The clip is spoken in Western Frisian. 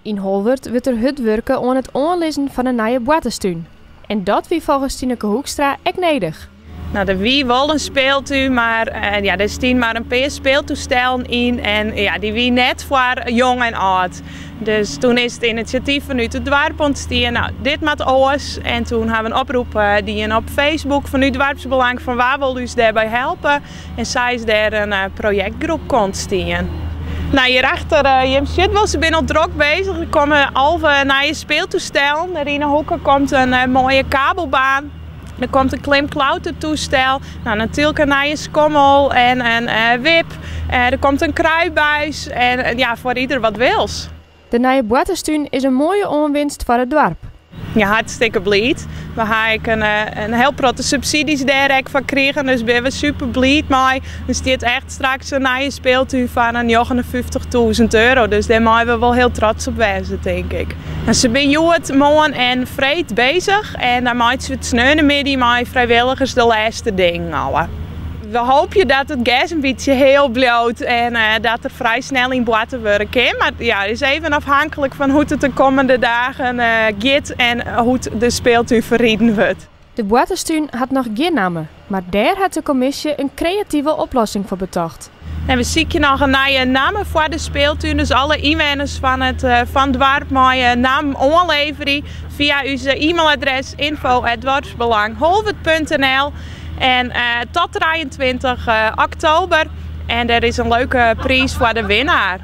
Yn Holwert wurdt der hurd wurke oan it oanlizzen fan in nije boarterstún. En dat wie folgens Tineke Hoekstra ek nedich. No, der wie wol in speeltún, mar ja, der stiene mar in pear speeltoestellen yn en ja, dy wie net foar jong en âld. Dus toen is it inisjatyf fanút it doarp ûntstien, no, dit moat oars. En toen ha we in oprop dien op Facebook fanút Doarpsbelang fan wa wol ús dêrby helpe. En sa is dêr in projektgroep ûntstien. No, hjirachter, jim sjit wol, se binne al drok bezich. Der komme 11 nije speeltoestellen. Der yn 'e hoeke komt in moaie kabelbaan. Der komt in klimklautertoestel. No, natuerlik in nije skommel en in wip. Der komt in kruipbuis en ja, foar ieder wat wils. De nije boarterstún is in moaie oanwinst foar it doarp. Ja, hartstikke bliid. We ha ek in hiel protte subsydzjes dêr ek foar krigen, dus binne we super bliid mei. Der stiet echt straks in nije speeltún foar in 59.000 euro, dus dêr meie we wol hiel trots op wêze, tink ik. En se binne hjoed, moarn en freed bezich en dan meitsje we it sneonemiddei mei frijwilligers de lêste dingen ôf. We hoopje dat it gers in bytsje heal bliuwt en dat der frij snel yn boarte wurde kin. Mar ja, is even afhankelijk fan hoe't it de kommende dagen giet en hoe't de speeltún ferriden wurdt. De boarterstún hat noch gjin namme, mar dêr hat de kommisje in kreative oplossing foar betocht. En we sykje noch in nije namme foar de speeltún, dus alle ynwenners fan it fan doarp meie nammen oanleverje fia ús e-mailadres info@dorpsbelangholwert.nl en tot 23 oktober. En der is in leuke priis foar de winnaar.